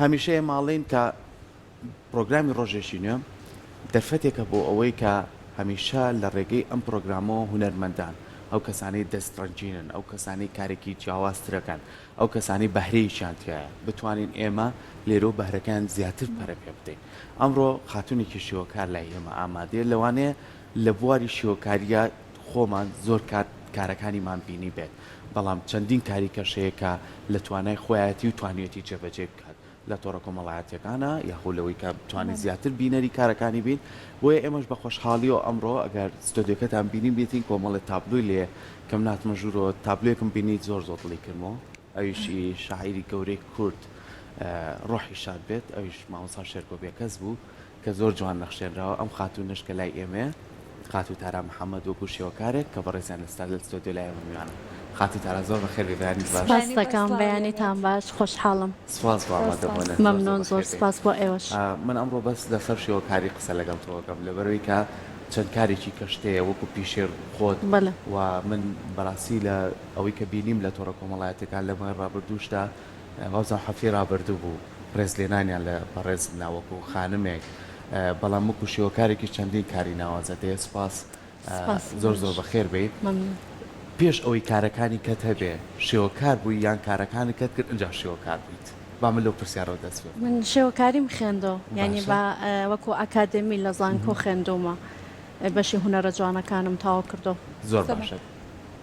هەمیشە ئێمە ئەڵێین کە پرۆگرامی ڕۆژێکی نوێ دەرفەتێکە بۆ ئەوەی کە هەمیشە لە ڕێگەی ئەم پرۆگرامەوە هونەرمەندان، ئەو کەسانەی دەست ڕەنگینن، ئەو کەسانەی کارێکی جیاوازترەکەن، ئەو کەسانەی بەهرەیەکیان تیایە، بتوانین ئێمە لێرەوە بەهرەکەیان زیاتر پەرە پێ بدەین. ئەمڕۆ خاتوونێکی شێوەکار لای ئێمە ئامادەیە، لەوانەیە لە بواری شێوەکارییا خۆمان زۆر کات کارەکانیمان بینیبێت، بەڵام چەندین کاری کەش هەیە کە لە توانای خۆیەتی و توانیویەتی جێبەجێی بکات لە تۆڕە کۆمەڵایەتییەکانا یاخود لەوەی کە بتوانین زیاتر بینەری کارەکانی بین، بۆیە ئێمەش بە خۆشحاڵییەوە ئەمڕۆ ئەگەر ستۆدیۆکەتان بینیبێتین کۆمەڵێ تابلۆی لێ کە من هاتمە ژوورەوە تابلۆیەکم بینی زۆر زۆر دڵی کردمەوە ئەویش ئی شاعیری گەورەی کورد ڕۆحی شاد بێت ئەویش مامۆستا شێرکۆ بێکەس بوو کە زۆر جوان نەخشێنراوە ئەم خاتوونەش کە لای ئێمەیە خاتوو تارا محەمەد وەکو شێوەکارێک کە بەڕێزیان لە ستاد لە ستۆدیۆ لای ئێمە میوانن خاتوو تارا زۆر بەخێر بێی بەیانیت باش. سپاس دەکەم بەیانیتان باش خۆشحاڵم. سپاس بۆ ئامادەبوونت زۆر زۆر مەمنون زۆر بەخێر بێی. سپاس بۆ ئێوەش. من ئەمڕۆ بەس لەسەر شێوەکاری قسە لەگەڵ تۆ ئەکەم لەبەرئەوەی کە چەند کارێکی کەشت هەیە وەکو پیشەی خۆت بەلێ. و من بەڕاستی لە ئەوەی کە بینیم لە تۆڕە کۆمەڵایەتیەکان لە ماوەی ڕابردووشدا وابزانم هەفتەی ڕابردوو بوو ڕێزلێنانیان لە بەڕێزت نا وەکو خانمێک بەڵام وەکو شێوەکارێکیش چەندین کاری ناوازەت هەیە سوپاس سپاس زۆر زۆر بەخێر بێی مەمنون. پێش ئەوەی کارەکانی کەت هەبێ شێوەکار بووی یان کارەکانت کەت کرد ئینجا شێوەکار بوویت با من لەو پرسیارەوە دەست پێ بکەم. من شێوەکاریم خوێندۆ یانی باشە. بە وەکو ئەکادێمی لە زانکۆ خوێندوومە بەشی هونەرە جوانەکانم تەواو کردۆ. زۆر باشە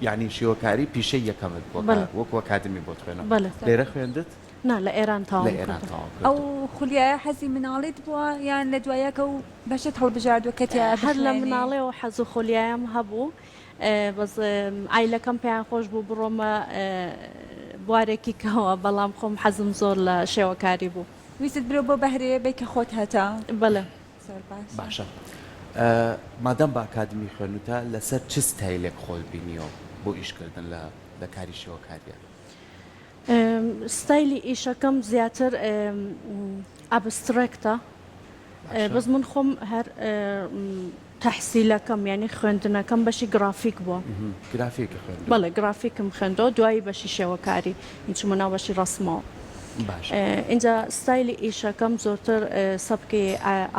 یانی شێوەکاری پیشەی یەکەمت بووە کە بەلێ. وەکو ئەکادمی بۆت خوێنەوە بەلێ. لێرە خوێندت؟ نا لە ئێران لە تەواوم ئێران کردو. تەواو ئەو کردو. خولیایە حەزی مناڵیت بووە یان لە دوایە کە و بەشت هەڵبژاردووە کە تیایا هەر لە بخوێنی؟ مناڵیەوە حەز و خولیایم هەبوو بەس عایلەکەم پێیان خۆش بوو بڕۆمە بوارێکی کەوە بەڵام خۆم حەزم زۆر لە شێوەکاری بوو. ویستت برۆ بۆ بەهرەیە بی کە خۆت هەتە؟ بەلێ. زۆر باشە. باشە مادام بە ئەکادمی خوێندوتە لەسەر چ ستایلێک خۆت بینیوە بۆ ئیش کردن لە لە کاری شێوەکاریە؟ ستایلی ئیشەکەم زیاتر abstract ە بەس من خۆم هەر تەحسیلەکەم یانی خوێندنەکەم بەشی گرافیک بووە. گرافیک خوێندووە؟ بەڵێ گرافیکم خوێندەوە دوایی بەشی شێوەکاری چوومە ناو بەشی ڕەسمەوە. باشە. ئینجا ستایلی ئیشەکەم زۆرتر سەبکی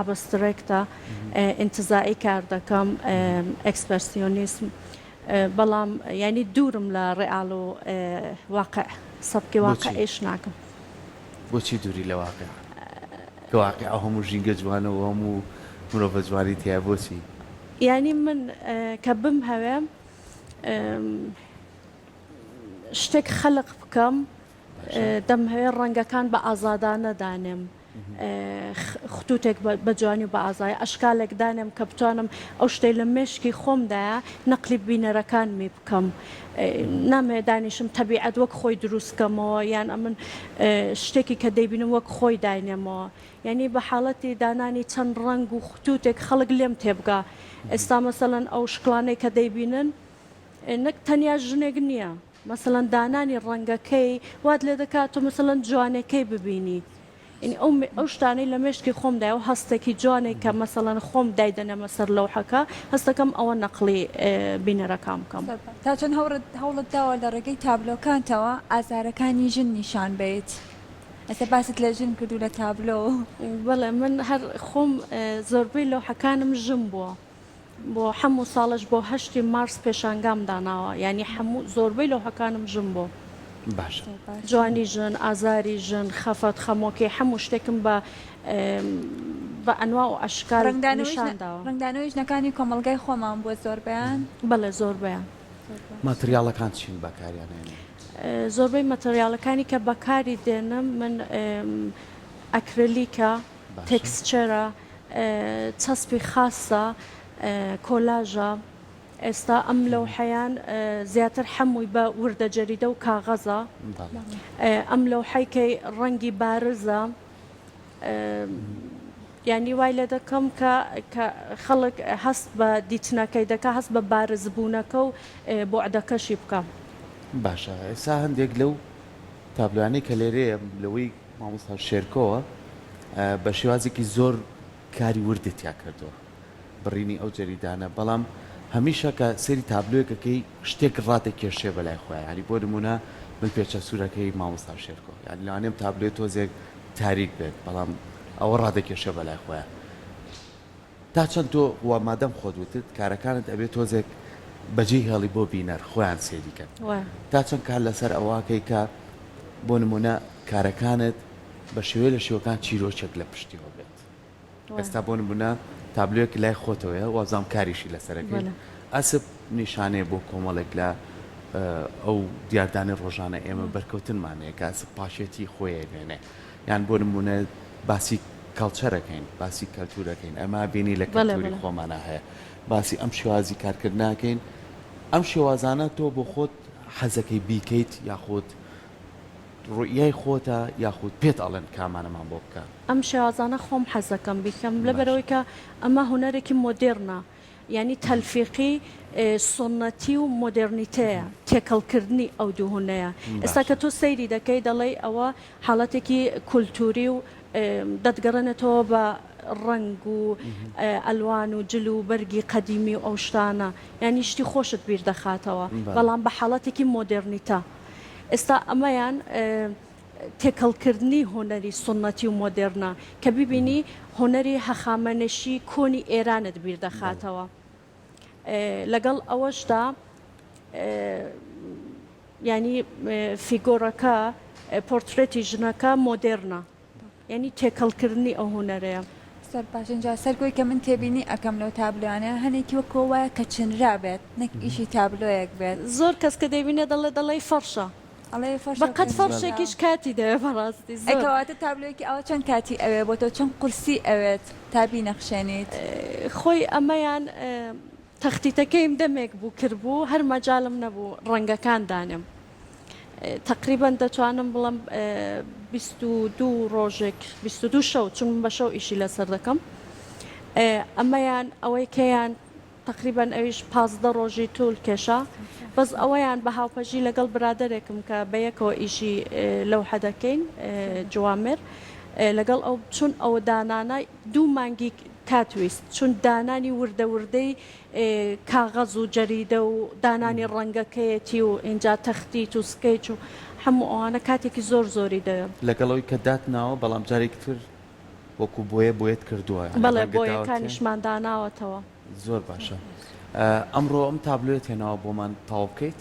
abstract ە ئینتزاعی کار دەکەم ئێکسپەرسیۆنیسم بەڵام یانی دوورم لە ڕێئاڵ و واقع سەبکی بۆچی؟ واقع ئیش ناکەم. بۆچی دووری لە واقع؟ کە واقع ئەو هەموو ژینگە جوانە و هەموو مرۆڤە جوانی تیایە بۆچی؟ یانی من کە بمهەوێ شتێک خەلق بکەم باشە. دەمهەوێ ڕەنگەکان بە ئازادانە دانێم. ختوتێک بە جوانی و بە ئازایی ئەشکالێک دانێم کە بتوانم ئەو شتەی لە مێشکی خۆمدایە نەقلی بینەرەکانمی بکەم. نامەوێ دانیشم تەبیعەت وەک خۆی دروست کەمەوە یان ئەمن شتێکی کە دەیبینم وەک خۆی داینێمەوە. یانی بە حاڵەتی دانانی چەند ڕەنگ و ختوتێک خەڵک لێم تێبگا. ئێستا مەسەلەن ئەو شکڵانەی کە دەیبینن نەک تەنیا ژنێک نییە. مەسەلەن دانانی ڕەنگەکەی وات لێ دەکات تۆ مەسەلەن جوانێکەی ببینی یعنی ئەو ئەو شتانەی لە مێشکی خۆمدایە و هەستێکی جوانێک کە مەسەلەن خۆم دایدەنێمە سەر لەوحەکە هەستەکەم ئەوە نەقڵی بینەرەکان بکەم. تا چەند هەوڵت داوە لە ڕێگەی تابلۆکانتەوە ئازارەکانی ژن نیشان بەیت؟ ئێستا باست لە ژن کرد و لە تابلۆ. بەڵێ من هەر خۆم زۆربەی لەوحەکانم ژن بووە. بۆ حەموو ساڵەش بۆ هەشتی مارس پێشانگام داناوە یانی حەموو زۆربەی لەوحەکانم ژن بۆ. باشە. جوانی ژن، ئازاری ژن، خەفەت، خەمۆکی حەموو شتێکم بە بە ئەنوا و ئەشکال نیشان داوە. ڕەنگدانەوەی ژنەکانی کۆمەڵگای خۆمان بووە زۆربەیان؟ بەڵێ زۆربەیان. ماتریاڵەکان چین بەکاریان ئەهێنی؟ زۆربەی ماتریاڵەکانی کە بەکاری دێنم من ئەکرلیکە، texture ە، چەسپی خاسە، کۆلاژە، ئێستا ئەم لەوحەیان زیاتر حەمووی بە وردە جەریدە و کاغەزە، ئەم لەوحەی کەی ڕەنگی بارزە، یانی وای لێ دەکەم کە کە خەڵک هەست بە دیتنەکەی دەکا، هەست بە بارزبوونەکە و بوعدەکەشی بکا. باشە ئێستا هەندێک لەو تابلۆیانەی کە لێرەیە لەوەی مامۆستا شێرکۆ بە شێوازێکی زۆر کاری وردی تیا کردووە بڕینی ئەو جەریدانە بەڵام هەمیشە کە سەیری تابلۆیەک ئەکەی شتێک ڕاتەکێشێ بەلای خۆیا یانی بۆ نموونە ملپێچە سوورەکەی مامۆستا شێرکۆ یانی لەوانەیە ئەم تابلۆیە تۆزێک. تاریک بێت بەڵام ئەوە ڕادەکێشێ بەلای خۆیان. تا چەند تۆ وا مادەم خۆت وتت کارەکانت ئەبێ تۆزێک بەجێی هێڵی بۆ بینەر خۆیان سەیری کەن تا چەند کار لەسەر ئەوە ئەکەی کە بۆ نمونە کارەکانت بە شێوەیە لە شێوەکان چیرۆکێک لە پشتیەوە بێت ئێستا بۆ نمونە تابلۆیەک لای خۆتەوەیە وازام کاریشی لەسەرەکەی ئەسپ نیشانەیە بۆ کۆمەڵێک لە ئەو دیاردانەی ڕۆژانە ئێمە بەرکەوتنمان هەیە کە ئەسپ پاکێتی خۆی ئەنوێنێ یان بۆ نموونە باسی کەڵچەرەکەین باسی کەلتورەکەین ئەمە بینی لە کەلتوری خۆمانە هەیە باسی ئەم شێوازی کارکردناکەین ئەم شێوازانە تۆ بۆ خۆت حەزەکەی بیکەیت یاخود ڕوئیای خۆتە یاخود پێت ئەڵێن کامانەمان بۆ بکە؟ ئەم شێوازانە خۆم حەزەکەم بیکەم لەبەرئەوەی کە ئەمە هونەرێکی مۆدێرنە یانی تەلفیقی سوننەتی و مۆدێرنیتەیە، تێکەڵکردنی ئەو دوو هونەیە. ئێستا کە تۆ سەیری دەکەی دەڵێی ئەوە حاڵەتێکی کولتووری و دەتگەڕێنێتەوە بە ڕەنگ و ئەلوان و جل و بەرگی قەدیمی و ئەو شتانە، یانی شتی خۆشت بیر دەخاتەوە، بەڵام بە حاڵەتێکی مۆدێرنیتە. ئێستا ئەمەیان تێکەڵکردنی هونەری سوننەتی و مۆدێرنە کە بیبینی هونەری هەخامەنشی کۆنی ئێرانت بیر دەخاتەوە. لەگەڵ ئەوەشدا یانی فیگۆرەکە پۆرترێتی ژنەکە مۆدێرنە یانی تێکەڵکردنی ئەو هونەرەیە. زۆر باش ئینجا سەرگۆی کە من تێبینی ئەکەم لەو تابلۆیانە هەنێکی وەک ئەوە وایە کە چنرابێت نەک ئیشی تابلۆیەک بێت. زۆر کەس کە دەیبینێ دەڵێ دەڵێی فەڕشە. ئەڵێ فەرشە بە قەد فەرشێکیش کاتی دەوێ بەڕاستی زۆر. ئەی کەواتە تابلۆیەکی ئاوا چەند کاتی ئەوێ بۆ تۆ چەند قورسی ئەوێت تا بینەخشێنیت؟ خۆی ئەمەیان تەختیتەکەیم دەمێک بوو کربوو هەر مەجالم نەبوو ڕەنگەکان دانێم تەقریبەن دەتوانم بڵێم 22 ڕۆژێک 22 شەو چون من بە شەو ئیشی لەسەر دەکەم ئەمەیان ئەوەی کەیان تەقریبەن ئەویش 15 ڕۆژی تول کێشا بەس ئەوەیان بە هاوپەژی لەگەڵ برادەرێکم کە بەیەکەوە ئیشی لەوحە دەکەین جوامێر لەگەڵ ئەو چون ئەوە دانانە دوو مانگی کات ویست چون دانانی وردە وردەی کاغەز و جەریدە و دانانی ڕەنگەکەیەتی و ئینجا تەختیت و سکەیچ و هەموو ئەوانە کاتێکی زۆر زۆری دەوێ. لەگەڵ ئەوەی کە داتناوە بەڵام جارێکی تر وەکو بۆیە بۆیەت کردووە یانی بەڵێ ڕەنگت داوەتێ؟ بۆیەکانیشمان داناوەتەوە. زۆر باشە ئەمڕۆ ئەم تابلۆیەت هێناوە بۆمان تەواو بکەیت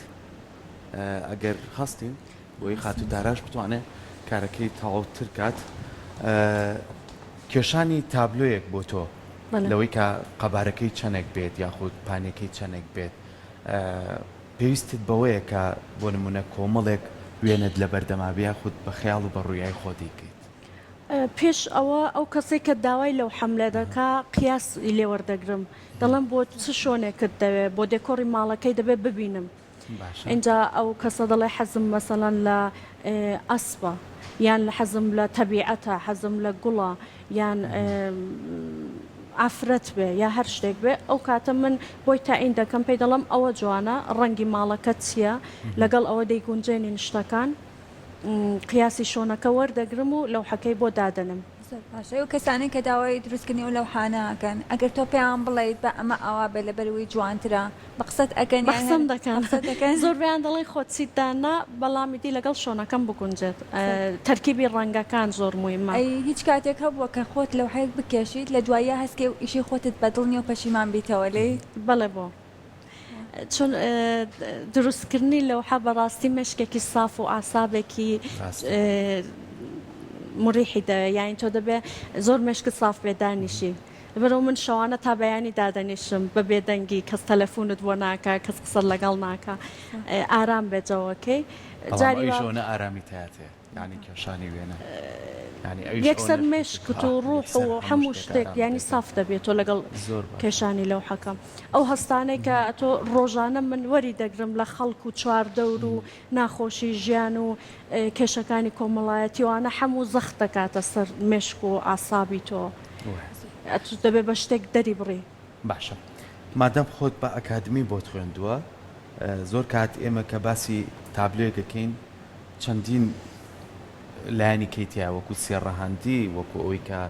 ئەگەر هەستین بۆی خاتوو تاراش بتوانێت کارەکەی تەواوتر کات کێشانی تابلۆیەک بۆ تۆ لەوەی کە قەبارەکەی چەندێک بێت یاخود پانیەکەی چەندێک بێت پێویستت بەوەیە کە بۆ نمونە کۆمەڵێک وێنت لە بەردەما بێ یاخود بە خەیاڵ و بە ڕویای خۆت دیکەیت. پێش ئەوە ئەو کەسەی کە داوای لەوحەم لێ دەکا قیاس ی لێ وەردەگرم دەڵێم بۆ چ شۆنێکت دەوێ بۆ دێکۆڕی ماڵەکەی دەبێ ببینم ئینجا ئەو کەسە دەڵێ حەزم مەسەلەن لە ئەسپە یان حەزم لە تەبیعەتە حەزم لە گوڵە یان ئافرەت بێ یا هەر شتێک بێ ئەو کاتە من بۆی تەعین دەکەم پێی دەڵێم ئەوە جوانە ڕەنگی ماڵەکەت چییە لەگەڵ ئەوە دەیگونجێنین شتەکان قیاسی شۆنەکە وەردەگرم و لەوحەکەی بۆ دادەنێم. زۆر باشە ئەو کەسانەی کە داوای دروستکردنی ئەو لەوحانە ئەکەن ئەگەر تۆ پێیان بڵێیت با ئەمە ئاوا بێت لەبەرئەوەی جوانترە بە قسەت ئەکەن یان بە قسەم دەکەن زۆربەیان دەڵێن خۆ چیت دانا بەڵام ئیدی لەگەڵ شۆنەکەم بگونجێت تەرکیبی ڕەنگەکان زۆر مویمە. ئەی هیچ کاتێک هەبووە کە خۆت لەوحەیەک بکێشیت لە دواییا هەست کەی ئەو ئیشەی خۆتت بەدڵ نیە و پەشیمان بیتەوە لێی؟ بەڵێ بۆ چون دروستکردنی لەوحە بەڕاستی مێشکێکی ساف و ئاسابێکی مریحی دەوێت یانی تۆ دەبێ زۆر مێشکت ساف بێ دانیشی لەبەرئەوە من شەوانە تا بەیانی دادەنیشم بە بێدەنگی کەس تەلەفونت بۆ ناکا کەس قسەت لەگەڵ ناکا ئارام بێ جەوەکەی بەڵام جاری ئەویش وا ئەونە ئارامی تیاتێ یانی کێشانی وێنە یانی ئەویش یەکسەر ئەونە مێشکت و ها ڕوح یەکسەر و هەموو هەموو شتێک شتێک ئارام یانی دەبێتەوە ساف دەبێت تۆ لەگەڵ زۆر باشە کێشانی لەوحەکە ئەو هەستانەی کە ئەتۆ ڕۆژانە من وەری دەگرم لە خەڵک و چواردەور و ناخۆشی ژیان و کێشەکانی کۆمەڵایەتی وانە حەموو زەخت دەکاتە سەر مێشک و ئاسابی تۆ ئەتو دەبێ بە شتێک دەری بڕی. باشە مادام خۆت بە ئەکادمی بۆت خوێندووە زۆر کات ئێمە کە باسی تابلۆیەک ئەکەین چەندین لایەنی کەی تیا وەکو سێ ڕەهەندی وەکو ئەوەی کە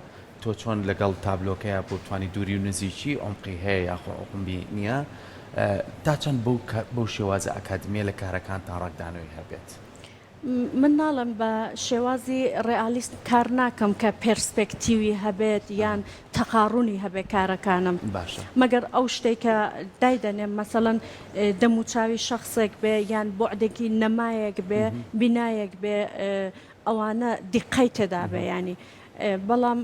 تۆ چۆن لەگەڵ تابلۆکەیا بتوانی دووری و نزیکی عومقی هەیە یاخۆ عومقی نییە تا چەند بەو بەو شێوازە ئەکادمیە لە کارەکانتا ڕەگدانەوەی هەبێت؟ من ناڵێم بە شێوازی ڕێئالیست کار ناکەم کە پێرسپێکتیوی هەبێت یان تەقاڕونی هەبێ کارەکانم. باشە. مەگەر ئەو شتەی کە دایدەنێم مەسەلەن دەموچاوی شەخسێک بێ یان بوعدێکی نەمایەک بێ بینایەک بێ ئەوانە دیققەی تێدا بێ یانی بەڵام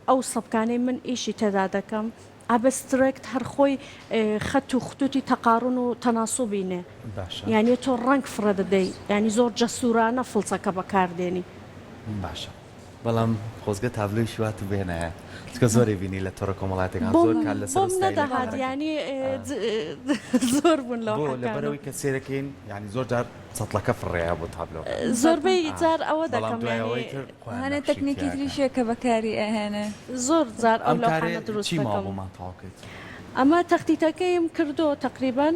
ئەو سەبکانەی من ئیشی تێدا دەکەم abstract هەر خۆی خەت و ختوتی تەقاڕون و تەناسوبی نێ باشە. یانی تۆ ڕەنگ فڕە دەدەی یانی زۆر جەسورانە فڵچەکە بەکار دێنی. باشە بەڵام خۆزگە تابلۆیشی وات بهێنایە چونکە زۆرێ بینی لە تۆڕە کۆمەڵاتەکان زۆر بۆم کار لەسەر بۆم ستایلە نەدەهات کارەکەن. یانی زۆر بوون بۆ لەوحەکانم. لەبەرئەوەی کە سێرەکەین یانی زۆر جار سەتڵەکە فڕێیە بۆ تابلۆکە. زۆربەی جار ئەوە بەڵام دەکەم دوای یانی ئەوەی تر خۆیان هەنێ نەخشی تەکنیکی تیاکەن. تریش هەیە کە بەکاری ئەهێنێ. زۆر جار ئەو ئەم کارەی لەوحانە دروست چی ماوە دەکەم. بۆمان تەواو کەیت؟ ئەمە تەختیتەکەیم کردووە تەقریبەن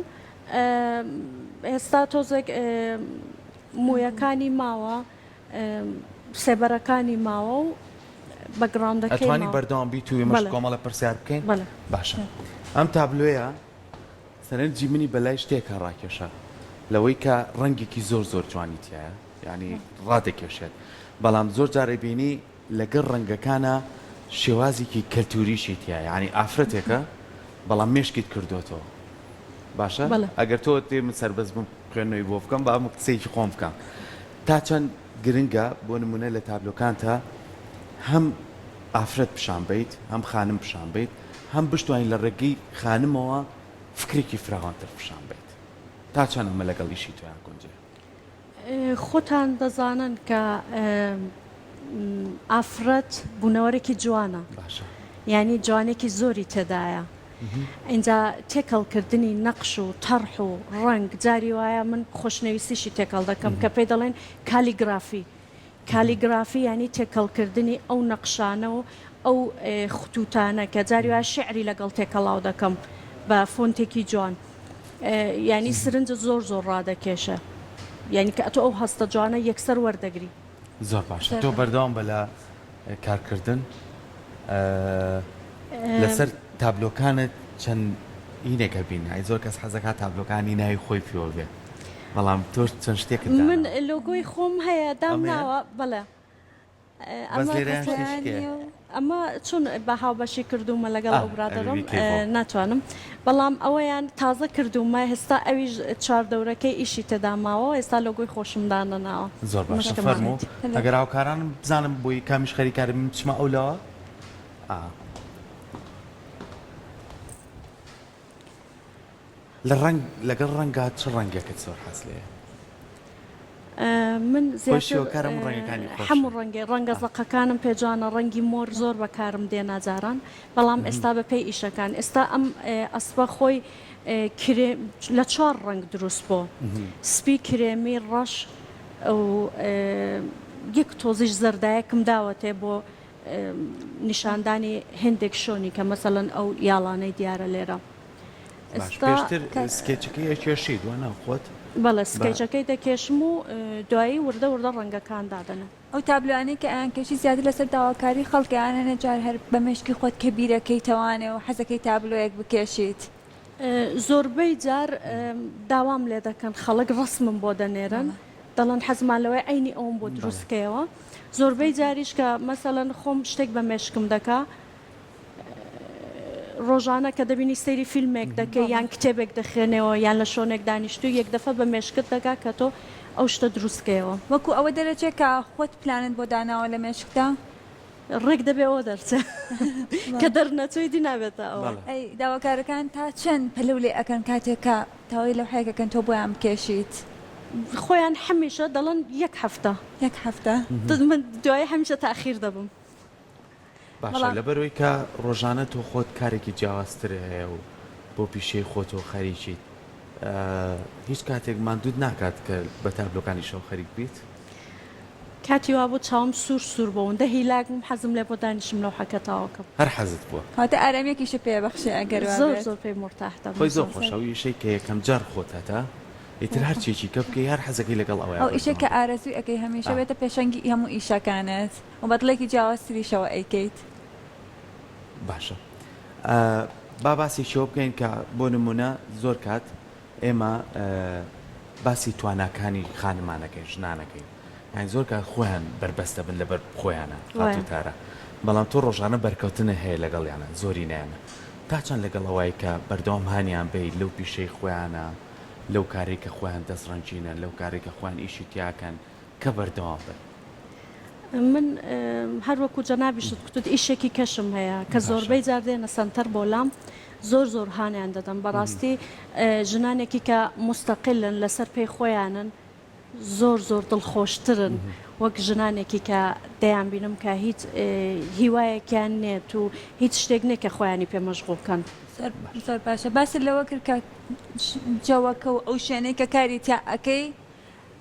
ئێستا تۆزێک مویەکانی ماوە سێبەرەکانی ماوە و بەگڕاوندەکەی ئەتوانی ماوە. بەردەوام بیت و ئێمەش بەڵێ. کۆمەڵە پرسیار بکەین؟ بەڵێ. باشە ئەم تابلۆیە سەرنجی منی بەلای شتێکا ڕاکێشا لەوەی کە ڕەنگێکی زۆر زۆر جوانی تیایە یانی ڕادەکێشێت بەڵام زۆر جار ئەبینی لەگەڵ ڕەنگەکانا شێوازێکی کەلتوریشی تیایە یانی ئافرەتێکە بەڵام مێشکیت کردۆتەوە باشە بەڵێ. ئەگەر تۆ تێ من سەربەست بم خوێندنەوەی بۆ بکەم با من قسەیەکی خۆم بکەم تا چەند گرنگە بۆ نمونە لە تابلۆکانتا هەم ئافرەت پیشان بەیت هەم خانم پیشان بەیت هەم بشتوانی لە ڕێگەی خانمەوە فکرێکی فراوانتر پیشان بەیت تا چەند ئەمە لەگەڵ ئیشی تۆیا گونجێ؟ خۆتان دەزانن کە ئافرەت بوونەوەرێکی جوانە باشە. یانی جوانێکی زۆری تێدایە ئینجا تێکەڵ کردنی نەقش و تەڕح و ڕەنگ جاری وایە من خۆشنەویستیشی تێکەڵ دەکەم کە پێی دەڵێن کالیگرافی کالیگرافی یانی تێکەڵکردنی ئەو نەقشانە و ئەو ختوتانە کە جاری وایە شیعری لەگەڵ تێکەڵاو دەکەم بە فۆنتێکی جوان یانی سرنجت زۆر زۆر ڕادەکێشێ یانی کە ئەتۆ ئەو هەستە جوانە یەکسەر وەردەگری. زۆر باشە تۆ بەردەوام بە لە کارکردن لەسەر تابلۆکانت چەند هینێک هەبین ئەی زۆر کەس حەزەکات تابلۆکانی ناوی خۆی پێوە بێ بەڵام تۆش چەند شتێکت داناوە. من لۆگۆی خۆم هەیە دام ناوە بەڵێ بەس لێرەیان شتێکی کێیە؟ ئەمە چون بە هاوبەشی کردوومە لەگەڵ ئەو برادەرم ناتوانم بەڵام ئەوەیان تازە کردوومە هێستا ئەویش چواردەورەکەی ئیشی تێدا ماوە ئێستا لۆگۆی خۆشم دانەناوە. زۆر باشە فەرموو ئەگەر هاوکارانم بزانم بۆی کامیش خەریکارن من بچمە ئەو لاوە ئا. لە ڕەنگ لەگەڵ ڕەنگا چ ڕەنگێکت زۆر حەز لێیە؟ من خۆی زیاتر شێوەکار هەموو ڕەنگەکانی خۆشە. هەموو ڕەنگێ ڕەنگە زەقەکانم پێ جوانە ڕەنگی مۆر زۆر بەکارم دێنا جاران بەڵام ئێستا بە پێی ئیشەکان ئێستا ئەم ئەسپە خۆی کرێ لە چوار ڕەنگ دروست بۆ سپی کرێمی ڕەش و یەک تۆزیش زەردایەکم داوەتێ بۆ نیشاندانی هێندێک شۆنی کە مەسەلەن ئەو یاڵانەی دیارە لێرە. باش پێشتر سکێچەکەی ئەکێشیت وا نا خۆت؟ بەڵێ سکێچەکەی دەکێشم و دوایی وردە وردە ڕەنگەکان دادەنێم. ئەو تابلۆیانەی کە ئەیانکێشی زیاتر لەسەر داواکاری خەڵکە یان هەنێ جار هەر بە مێشکی خۆت کە بیرەکەیتەوانێ و حەزەکەی تابلۆیەک بکێشیت؟ زۆربەی جار داوام لێ دەکەن خەڵک ڕەسمم بۆ دەنێرن دەڵێن حەزمان لەوەیە عەینی ئەوم بۆ دروست کەیەوە زۆربەی جاریش کە مەسەلەن خۆم شتێک بە مێشکم دەکا ڕۆژانە کە دەبینی سەیری فیلمێک دەکەی یان کتێبێک دەخوێنێەوە یان لە شۆنێک دانیشتووی یەک دەفە بە مێشکت دەگا کە تۆ ئەو شتە دروست کەیەوە. وەکو ئەوە دەرەچێ کە خۆت پلانت بۆ داناوە لە مێشکتا؟ ڕێک دەبێ ئەوە دەرچێ کە دەرنەچوو ئیدی نابێتە ئەوە. ئەی داواکارەکان تا چەند پەلەو لێ ئەکەن کاتێک کە داوای لەوحەیەک ئەکەن تۆ بۆیان بکێشیت؟ خۆیان حەمیشە دەڵێن یەک هەفتە. یەک هەفتە؟ من دوایی حەمیشە تاخیر دەبم. باشە لەبەرئەوەی کە ڕۆژانە تۆ خۆت کارێکی جیاوازتر هەیە و بۆ پیشەی خۆتەوە خەریکیت هیچ کاتێک ماندووت ناکات کە بە تابلۆکانیشەوە خەریک بیت؟ کاتی وابوو چاوم سوور سوور بۆ ئەوەندە هیلاک بووم حەزم لێ بۆ دانیشم لەوحەکە تاوەکەم. هەر حەزت بووە. کەواتە ئارامیەکیشت پێ ئەبەخشێ ئەگەر وا زۆر بێت. زۆر پێی مورتاح دەبم خۆی زۆر زۆر. خۆشە ئەو ئیشەی کە یەکەم جار خۆت هەتە ئیتر هەرچیەکی کە بکەی هەر حەزەکەی لەگەڵ ئەوەیا ئەو ئیشەی بەردەوام کە بیت. ئارەزووی ئەکەی هەمیشە ئا. بێتە پێشەنگی هەموو ئیشەکانت. و بە دڵێکی جیاوازتریشەوە ئەیکەیت. باشە با باسێکی ئەوە بکەین کە بۆ نمونە زۆر کات ئێمە. باسی تواناکانی خانمانەکەین ژنانەکەین یانی زۆر کات خۆیان بەربەستە بن لەبەر خۆیانە خاتوو تارا بەڵام تۆ ڕۆژانە بەرکەوتنە هەیە لەگەڵیانە زۆرینەیانە تا چەند لەگەڵ ئەوای کە بەردەوام هانیان بەی لەو پیشەی خۆیانە لەو کارەی کە خۆیان دەست ڕەنگینن لەو کارەی کە خۆیان ئیشی تیاکەن کە بەردەوام بن. من هەر وەکو جەنابیشت کوتت ئیشێکی کەشم هەیە کە زۆربەی جار دێنە سەنتەر بۆ لام زۆر زۆر هانیان دەدەم بەڕاستی ژنانێکی کە موستەقیلن لەسەر پێی خۆیانن زۆر زۆر دڵخۆشترن وەک ژنانێکی کە دەیانبینم کە هیچ هیوایەکیان نێت و هیچ شتێک نیە کە خۆیانی پێ مەشغوڵ کەن. زۆر باشە باست لەوە کرد کە جەوەکە و ئەو شوێنەی کە کاری تیا ئەکەی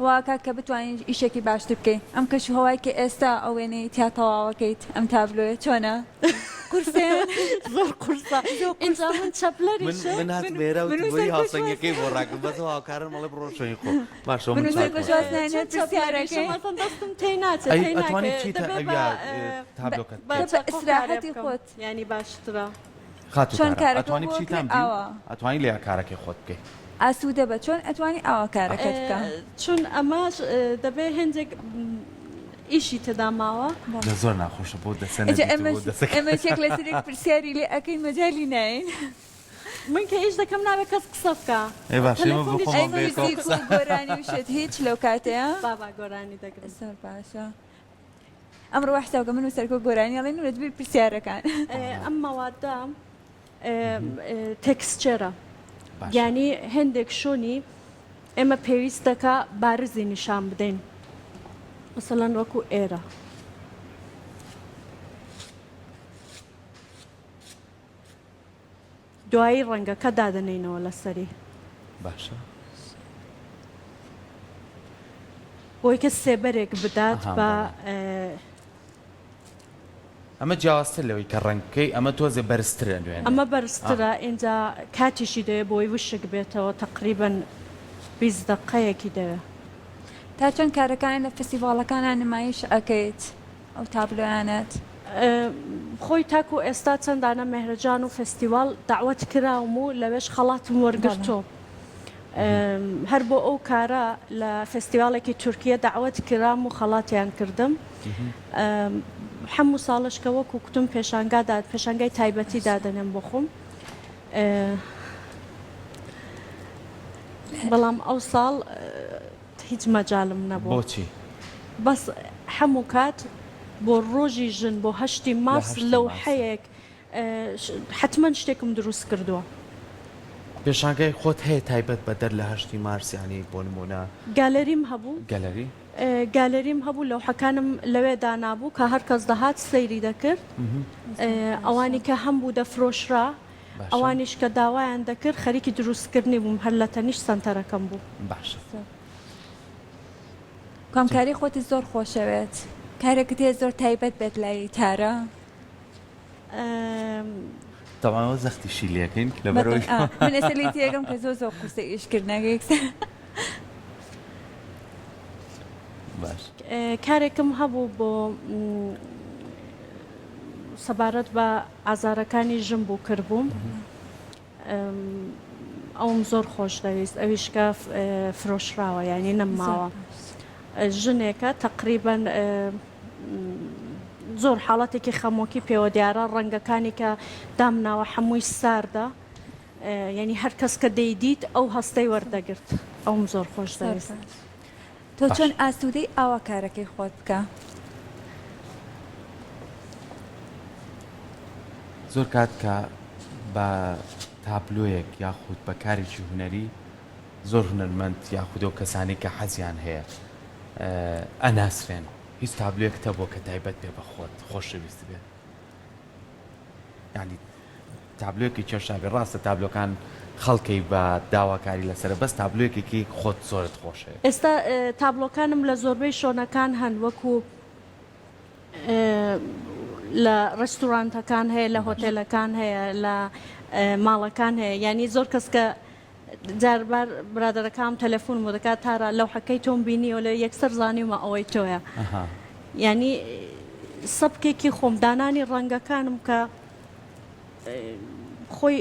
وا ئەکات کە بتوانی ئیشێکی باشتر بکەی ئەم کەش و هەوای کە ئێستا ئەو وێنەی تیا تەواوەکەیت ئەم تابلۆیە چۆنە قورسە یان زۆر قورسە ئینجا من چەپلەریشم من هاتم ئێرە من وتم و بۆی سەرکۆش هاوسەنگیەکەی بۆ ڕاکرد بەس ئەو هاوکارەم ئەڵێ بڕۆ شوێنی خۆ باشە من من و چاکم سەرکۆش واز نایەن چون چەپلەریشم پرسیارەکەی ئەسڵەن دەستم تێی ناچێت ئەی تێی ئەتوانی ناکەوێت بچیتە دەبێ بە ئەویا تابلۆکەت بە بکەی بە چەقۆ کارێ ئیسراحەتی بکەم خۆت یانی باشترە. خاتوو چۆن تارا کارەکە ئەتوانی بۆ بچیتە ئەکرێ ئەم دیو ئاوا ئەتوانی لێیا کارەکەی خۆت بکەی. ئاسوودە بە چۆن ئەتوانی ئاوا کارەکەت بکە. چون ئەمەش دەبێ هێندێک ئیشی تێدا ماوە. دە زۆر ناخۆشە بۆ دەسە ئینجا نەدیت و ئێمەش بۆ دەسەکە ئێمەش یەک لەسەر یەک پرسیاری لێ ئەکەین مەجالی نایەین. من کە ئیش دەکەم نابێ کەس قسە بکا. ئێ باشە ئێمە بۆ تەلەفۆنیش خۆمان ئەی بەیەکەوە میوزیک قسە و گۆرانی و شت هیچ لەو کاتەیا؟ بابا گۆرانی دەگرم. زۆر باشە. ئەمڕۆ وا حساب کە من و سەرکۆ گۆرانی ئەڵێین و لەجبی پرسیارەکان. ئەم مەوادە texture ە یانی هێندێک شۆنی ئێمە پێویست دەکا بارزی نیشان بدەین مەسەلەن وەکو ئێرە. دوایی ڕەنگەکە دادەنێینەوە لەسەری. باشە. بۆی کە سێبەرێک بدات بە. ئەمە جیاوازتر لەوەی کە ڕەنگ بکەی ئەمە تۆزێ بەرزترە نوێنێ. ئەمە بەرزترە ئینجا کاتیشی دەوێ بۆی وشک بێتەوە تەقریبەن 20 دەقەیەکی دەوێ. تا چەند کارەکانت لە فستیڤاڵەکانا نمایش ئەکەیت ئەو تابلۆیانەت؟ خۆی تاکو ئێستا چەند دانە مێهرەجان و فستیواڵ دەعوەت کراوم و لەوێش خەڵاتم وەرگرتووە. هەر بۆ ئەو کارە لە فێستیواڵێکی تورکیە دەعوەت کرام و خەڵاتیان کردم. حەموو ساڵش کە وەکو کوتم پێشانگا دا پێشانگای تایبەتی دادەنێم بۆ خۆم. بەڵام ئەو ساڵ هیچ مەجالم نەبوو. بۆچی؟ بەس حەموو کات بۆ ڕۆژی ژن بۆ هەشتی لە مارس هەشتی مارسە. لەوحەیەک حەتمەن شتێکم دروست کردووە. پێشانگای خۆت هەیە تایبەت بە دەر لە هەشتی مارس یانی بۆ نموونە؟ گالەریم هەبوو. گەلەری؟ گالەریم هەبوو لەوحەکانم لەوێ دانابوو کە هەر کەس دەهات سەیری دەکرد. ئەوانی کە هەمبوو دەفرۆشرا، باشە. ئەوانیش کە داوایان دەکرد خەریکی دروستکردنی بووم هەر لە تەنیشت سەنتەرەکەم بوو. باشە. کام کاری خۆتت زۆر خۆشەوێت؟ کارێکت هەیە زۆر تایبەت بێت لای تارا؟ تەبعەن ئەوە زەختیشی لێکەین لەبەرئەوەی من ئێستا لێی تێگەم کە زۆر زۆر قورسە ئیشکردنەکە یەکسەر باش کارێکم هەبوو بۆ سەبارەت بە ئازارەکانی ژن بوو کردبووم ئەوم زۆر خۆش دەویست ئەویش کە فرۆشراوە یانی نەمماوە ژنێکە تەقریبەن زۆر حاڵەتێکی خەمۆکی پێوە دیارە ڕەنگەکانی کە دامناوە حەمووی ساردە یعنی هەر کەس کە دەیدیت ئەو هەستەی وەردەگرت ئەوم زۆر خۆش دەویست. تۆ چۆن ئاسوودەی ئاوا کارەکەی خۆت بکە؟ زۆر کات کە بە تابلۆیەک یاخود بە کارێکی هونەری زۆر هونەرمەند یاخود ئەو کەسانەی کە حەزیان هەیە ئەناسرێن هیچ تابلۆیەکت هەبووە کە تایبەت بێ بە خۆت خۆشەویست بێ یعنی تابلۆیەکی کێشابێ ڕاستە تابلۆکان خەڵکەی بە داواکاری لەسەرە بەس تابلۆیەکێکی خۆت زۆرت خۆشەوێ. ئێستا تابلۆکانم لە زۆربەی شۆنەکان هەن وەکو لە ڕێستورانتەکان هەیە لە هۆتێلەکان هەیە لە ماڵەکان هەیە یانی زۆر کەس کە جار بار برادەرەکانم تەلەفونم بۆ دەکات تارا لەوحەکەی تۆم بینیوە لە یەکسەر زانیومە ئەوەی تۆیە یانی سەبکێکی خۆم دانانی ڕەنگەکانم کە خۆی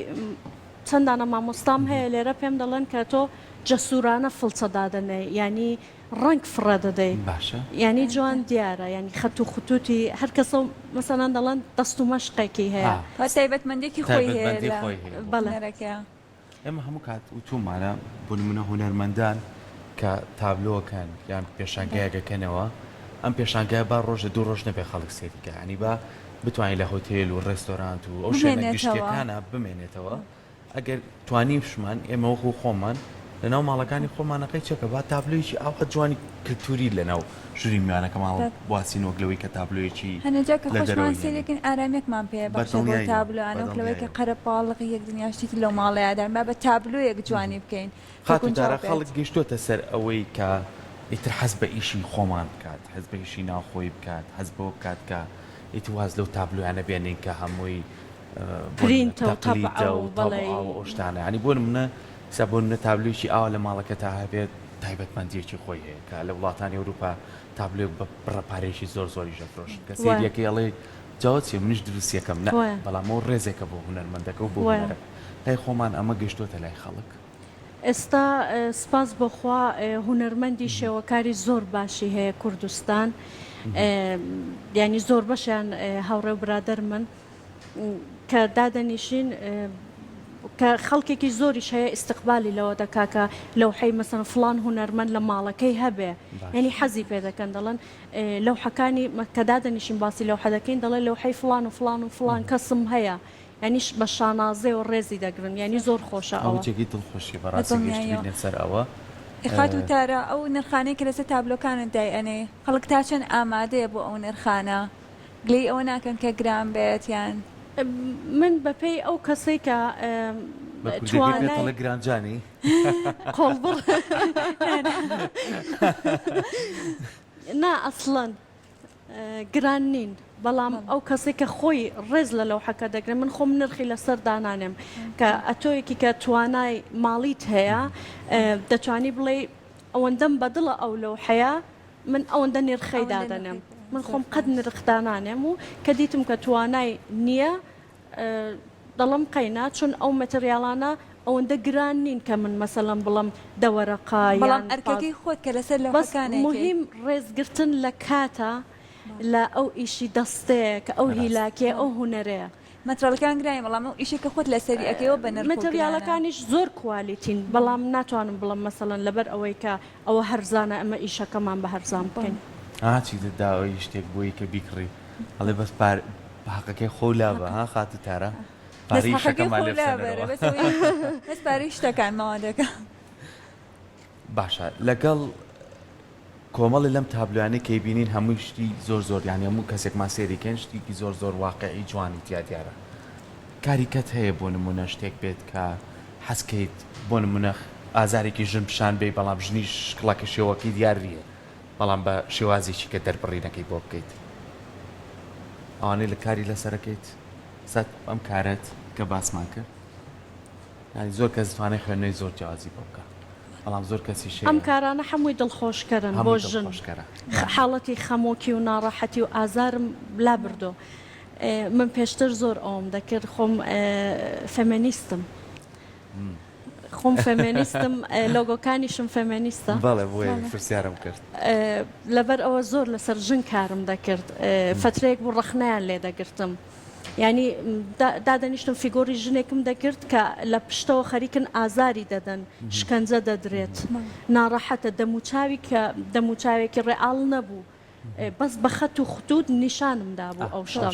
چەندانە مامۆستام هەیە لێرە پێم دەڵێن کە تۆ. جەسوورانە فڵچە دادەنێی یانی ڕەنگ فڕە دەدەی باشە. یانی جوان دیارە یانی خەت و خوتوتی هەر کەسە و مەسەلەن دەڵێن دەست و مەشقێکی هەیە. ئا. تایبەتمەندیەکی خۆی هەیە تایبەتمەندی لە خۆی هەیە بۆ. بەڵێ. هونەرەکەیا. ئێمە هەموو کات وتوومانە بۆ نموونە هونەرمەندان کە تابلۆ ئەکەن یان پێشانگایەک ئەکەنەوە ئەم پێشانگایە با ڕۆژێ دوو ڕۆژ نەبێ خەڵک سەیری کە یانی با بتوانین لە هۆتێل و ڕێستۆرانت و ئەو شوێنە بمێنێتەوە. گشتیەکانا بمێنێتەوە ئەگەر توانیشمان ئێمە وەکو خۆمان لەناو ماڵەکانی خۆمانە قەی چەکە با تابلۆیەکی ئاوا جوانی کلتوری لەناو ژووری میوانەکەمان بواسین وەک لەوەی کە تابلۆیەکی هەنێ جار کە لە خۆشمان دەرەوەی هێنین. سەیرەکەین ئارامیەکمان پێ بەخشێ بەو بەدڵنیاییەوە تابلۆیانە وەک لەوەی کە بەدڵنیاییەوە. قەرەباڵغی یەک دنیا شتی تر لەو ماڵەیا دان با بە تابلۆیەک جوانی بکەین کە خاتوو گونجاو تارا بێت. خەڵک گەیشتۆتە سەر ئەوەی کە ئیتر حەز بە ئیشی خۆمان بکات حەز بە ئیشی ناوخۆی بکات حەز بەوە بکات کە ئیتر واز لەو تابلۆیانە بێنین کە هەمووی پرینتە و تەقلیدە تەبعە و و تەبعە بەڵێ. و ئەو شتانە یانی بۆ نمونە ئیستا بۆ نمونە تابلۆیەکی ئاوا لە ماڵەکەتا هەبێت تایبەتمەندیەکی خۆی هەیە کە لە وڵاتانی ئەوروپا تابلۆیەک بە بڕە پارەیەکی زۆر زۆریش ئەفرۆشن کە وایە. سەیریەکەی ئەڵێی جا چیە منیش دروستیەکەم نا وایە. بەڵام ئەو ڕێزێکە بۆ هونەرمەندەکە و بۆ وایە. هونەرەکە لای خۆمان ئەمە گەشتۆتە لای خەڵک. ئێستا سپاس بۆ خوا هونەرمەندی شێوەکاری زۆر باشی هەیە کوردستان یانی زۆربەشیان هاوڕێ و برادەرمن کە دادەنیشین کە خەڵکێکی زۆریش هەیە ئیستقبالی لەوە دەکا کە لەوحەی مەسەن فڵان هونەرمەند لە ماڵەکەی هەبێ یعنی حەزی پێ دەکەن دەڵێن لەوحەکانی کە دادەنیشین باسی لەوحە دەکەین دەڵێ لەوحەی فڵان و فڵان و فڵان کەسم هەیە یانیش بە شانازێ و ڕێزی دەگرن یانی زۆر خۆشە ئەوە ئەوە. جێگەی دڵخۆشیە بە بەڕاستی دڵنیاییەوە. گەشتبینە سەر ئەوە. ئێ خاتوو تارا ئەو نرخانەی کە لەسەر تابلۆکانت دای ئەنێی خەڵک تا چەند ئامادەیە بۆ ئەو نرخانە؟ گلەیی ئەوە ناکەن کە گران بێت یان؟ من بە پێی ئەو کەسەی کە بە کوردیەکەی پێت توانای. ئەڵێ گران جانی. قۆڵبڕ نا ئەسڵەن. گران نین بەڵام ئەو کەسەی کە خۆی ڕێز لە لەوحەکە دەگرێت من خۆم نرخی لەسەر دانانێم کە ئەتۆیەکی کە توانای ماڵیت هەیە دەتوانی بڵێ ئەوەندەم بەدڵە ئەو لەوحەیە من ئەوەندە نرخەی دادەنێم من خۆم قەت نرخ دانانێم و کە دیتم کە توانای نییە دەڵێم قەینا چون ئەو مەتریاڵانە ئەوەندە گران نین کە من مەسەلەن بڵێم دە وەرەقە بەڵام یان ئەرکەکەی خۆت کە لەسەر بەس لەوحەکانێکەی. موهیم ڕێزگرتن لە کاتە لە ئەو ئیشی دەستەیە کە ئەو ڕاستە. هیلاکیە ئەو هونەرەیە. مەتریاڵەکان گرانە بەڵام ئەو ئیشەی کە خۆت لەسەری ئەکەی ئەوە بە نرخ و گرانە. مەتریاڵەکانیش زۆر کوالیتین بەڵام ناتوانم بڵێم مەسەلەن لەبەر ئەوەی کە ئەوە هەرزانە ئەمە ئیشەکەمان بە هەرزان بکەین. ئا چیتر داوای شتێک بۆی کە بیکڕی ئەڵێ بەس پار هەقەکەی خۆو لابە ها خاتوو تارا بەس پارەی هەقەکەی ئیشەکەمان خۆو لێ لابەرە بسەنەرەوە. بەس ئەوەی بەس پارەی شتەکان مەوادەکە. باشە لەگەڵ کۆمەڵی لەم تابلۆیانەی کە بینین هەمووی شتی زۆر زۆر یانی هەموو کەسێکمان سێری کەین شتێکی زۆر زۆر واقعی جوانی تیا دیارە کاری کەت هەیە بۆ نمونە شتێک بێت کە حەزکەیت بۆ نمونە ئازارێکی ژن پیشان بێی بەڵام ژنیش شکڵەکە شێوەکەی دیار نییە بەڵام بە شێوازێکی کە دەربڕینەکەی بۆ بکەیت ئەوانەی لە کاری لەسەرەکەیت سەت ئەم کارەت کە باسمان کرد یانی زۆر کەس دەتوانێت خوێندنەوەی زۆر جیاوازی بۆ بکا بەڵام زۆر کەسیش ئەم هەیە کارانە حەمووی دڵخۆشکەرن بۆ هەمووی ژن دڵخۆشکەرە حاڵەتی خەمۆکی و ناڕەحەتی و ئازارم لابردووە من پێشتر زۆر ئەوەم دەکرد خۆم فێمێنیستم خۆم فێمێنیستم لۆگۆکانیشم فێمێنیستە. بەڵێ بۆیە پرسیارم کرد. لەبەر ئەوە زۆر لەسەر ژن کارم دەکرد فەترەیەک بوو ڕەخنەیان لێ دەگرتم یانی دادەنیشتم فیگۆری ژنێکم دەگرت کە لە پشتەوە خەریکن ئازاری دەدەن شکەنجە دەدرێت ناڕەحەتە دەموچاوی کە دەموچاوێکی ڕێئاڵ نەبوو بەس بە خەت و ختوت نیشانم دابوو ئەو شتە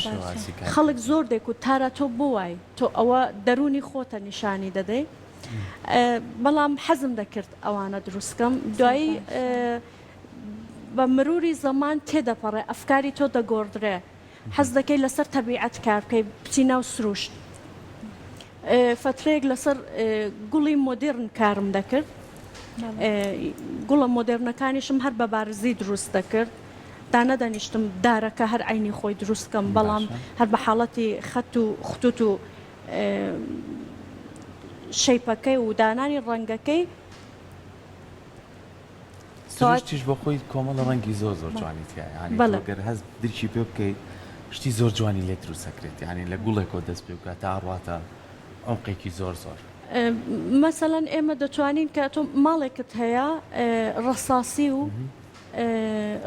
خەڵک زۆر دەیکوت تارا تۆ بۆ وای تۆ ئەوە دەروونی خۆتە نیشانی دەدەی بەڵام حەزم دەکرد ئەوانە دروست کەم دوایی بە مروری زەمان تێدەپەڕێ ئەفکاری تۆ دەگۆڕدرێ حەز دەکەی لەسەر تەبیعەت کار بکەی بچی ناو سروشت فەترەیەک لەسەر گوڵی مۆدێرن کارم دەکرد گوڵە مۆدێرنەکانیشم هەر بە بارزی دروست دەکرد دانەدەنیشتم دارەکە هەر عەینی خۆی دروست کەم بەڵام هەر بە حاڵەتی خەت و ختوت و شەیپەکەی و دانانی ڕەنگەکەی سروشتیش بۆ خۆی کۆمەڵە ڕەنگی زۆر زۆر جوانی تیایە یانی تۆ گەر هەست درکی پێ بکەیت شتی زۆر جوانی لێ دروست ئەکرێت یانی لە گوڵێکەوە دەست پێ بکات تا ئەڕواتە عومقێکی زۆر زۆر. مەسەلەن ئێمە دەتوانین کە تۆ ماڵێکت هەیە ڕەساسی و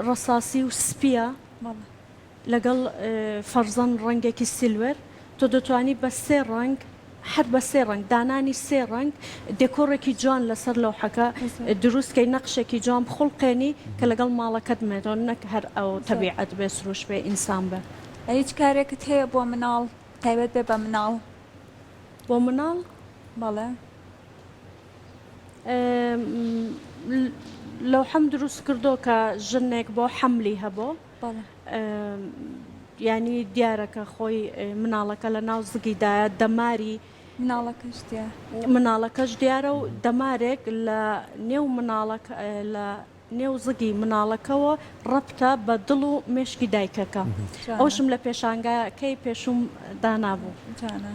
ڕەساسی و سپیە لەگەڵ فەرزەن ڕەنگێکی silver تۆ دەتوانی بە سێ ڕەنگ هەر بە سێ ڕەنگ دانانی سێ ڕەنگ دێکۆڕێکی جوان لەسەر لەوحەکە دروست کەی نەقشێکی جوان بخوڵقێنی کە لەگەڵ ماڵەکەت بمێنێتەوە نەک هەر ئەو تەبیعەت بێ سروشت بێ ئینسان بێ. هیچ کارێکت هەیە بۆ مناڵ تایبەت بێ بە مناڵ؟ بۆ مناڵ؟ بەڵێ. لەوحەم دروست کردۆ کە ژنێک بۆ حەملی هەبۆ یانی دیارە کە خۆی مناڵەکە لە ناو زگیدایە دەماری مناڵەکەش دیارە مناڵەکەش دیارە و دەمارێک لە نێو مناڵەکە لە نێو زگی مناڵەکەوە ڕەبتە بە دڵ و مێشکی دایکەکە ئەوشم لە پێشانگاکەی پێشووم دانابوو. جوانە.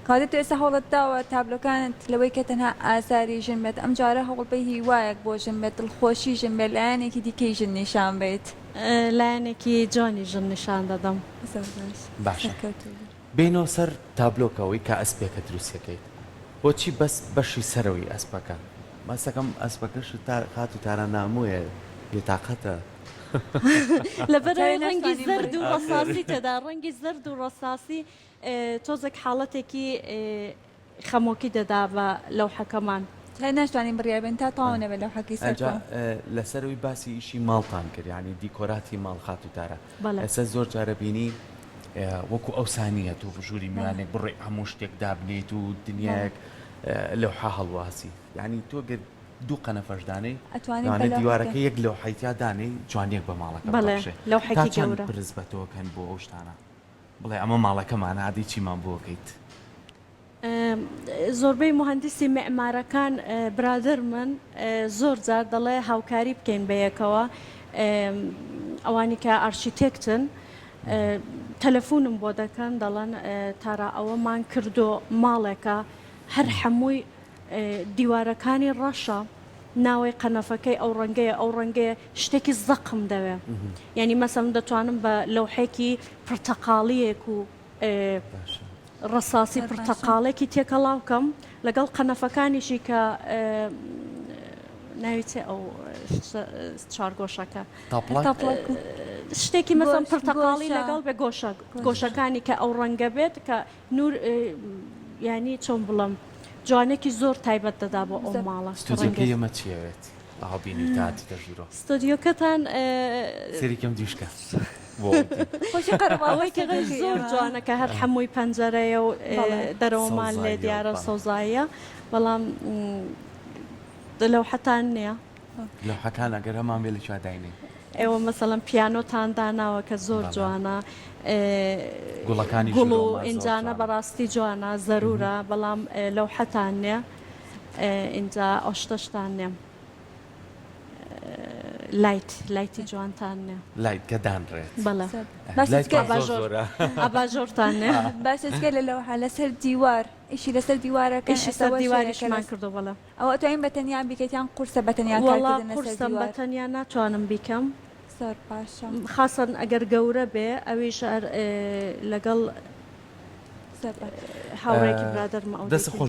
کەواتە تۆ ئێستا هەوڵت داوە تابلۆکانت لەوەی کە تەنها ئازاری ژن بێت ئەم جارە هەوڵ بەی هیوایەک بۆ ژن بێت دڵخۆشی ژن بێت لایەنێکی دیکەی ژن نیشان بەیت. لایەنێکی جوانی ژن نیشان دەدەم. زۆر باش باشە سەرکەوتوو بی. بێینەوە سەر تابلۆکە ئەوەی کە ئەسپێکە دروستیەکەیت بۆچی بەس بەشی سەرەوەی ئەسپەکە مەسەکەم ئەسپەکەشت تا خاتوو تارا نامۆیە بێتاقەتە. لەبەرئەوەی ڕەنگی زەرد و ڕەساسی تێدا ڕەنگی زەرد و ڕەساسی تۆزێک حاڵەتێکی خەمۆکی دەدا بە لەوحەکەمان. هەر ناشتوانین بڕیار بەین تا تەواو نەبێت لەوحەکەی ئەنجا سەرکەوە. لەسەرەوەی باسی ئیشی ماڵتان کرد یانی دیکۆراتی ماڵ خاتوو تارا بەڵێ. ئێستا زۆر جارە بینی وەکو ئەوسا نییە تۆ ژووری میوانێک بڕۆی هەموو شتێک دابنێیت و دنیایەک لەوحە هەڵواسی یانی تۆ گەر دوو قەنەفەش دانێی ئەتوانی بە لەوانەیە لەوحەکە. دیوارەکە یەک لەوحەی تیا دانێی جوانیەک بە ماڵەکە بەڵێ ببەخشێ تا لەوحێکی چەند گەورە. پرس بە تۆ کەن بۆ ئەو شتانە بڵێ ئەمە ماڵەکەمانە ئادەی چیمان بۆ کەیت؟ زۆربەی موهەندیسی میعمارەکان برادەرمن زۆر جار دەڵێ هاوکاری بکەین بەیەکەوە ئەوانی کە ئارشیتێکتن تەلەفونم بۆ دەکەن دەڵێن تارا ئەوەمان کردو ماڵێکە هەر حەمووی دیوارەکانی ڕەشە ناوەی قەنەفەکەی ئەو ڕەنگەیە ئەو ڕەنگەیە شتێکی زەقم دەوێ یعنی مەسەلەن دەتوانم بە لەوحێکی پرتەقاڵیەک و ڕەساسی پرتەقاڵێکی تێکەڵاو کەم لەگەڵ قەنەفەکانیشی کە ناوی چێ ئەو چوارگۆشەکە شتێکی مەسەن پرتەقاڵی لەگەڵ بێ گۆشە گۆشەکانی کە ئەو ڕەنگە بێت کە نور یانی چۆن بڵم جوانێکی زۆر تایبەت دەدا بۆ ئەو ماڵە. ستۆدیۆکەی ئێمە چیەوێت ئاوا بینیوتە هاتیتە ژوورەوە. ستۆدیۆکەتان سەیری کەم دیشکە ئەوەی کە زۆر جوانە کە هەر حەمووی پەنجەرەیە و دەرەوەمان لێ دیارە سەوزاییە بەڵام لەوحەتان نییە. لەوحەکان ئەگەر هەمان بێ لە کوێ داینێین؟ ئێوە مەسەڵەن پیانۆتان داناوە کە زۆر جوانە گوڵەکانی گوڵ و ئینجانە بەڕاستی جوانە زەرورە بەڵام لەوحەتان نییە ئینجا ئەو شتەشتان نییە light light ی جوانتان نییە light کە دانرێت بەڵێ ئاباژۆرتان نییە باشە جگە لە لەوحە لەسەر دیوار ئیشی لەسەر دیوارەکە ئیشی سەر دیواریشمان کردو بەڵێ ئەوە ئەتوانین بە تەنیا بیکەیت یان قورسە بە تەنیا وەڵا کارکردن لەسەر قورسم بە دیوار؟ تەنیا ناتوانم بیکەم. زۆر باشە. خاسەن ئەگەر گەورە بێ ئەویش هەر لەگەڵ زۆر باش. هاوڕێیەکی برادەرمە ئەو دەست دەیکەین. خۆش.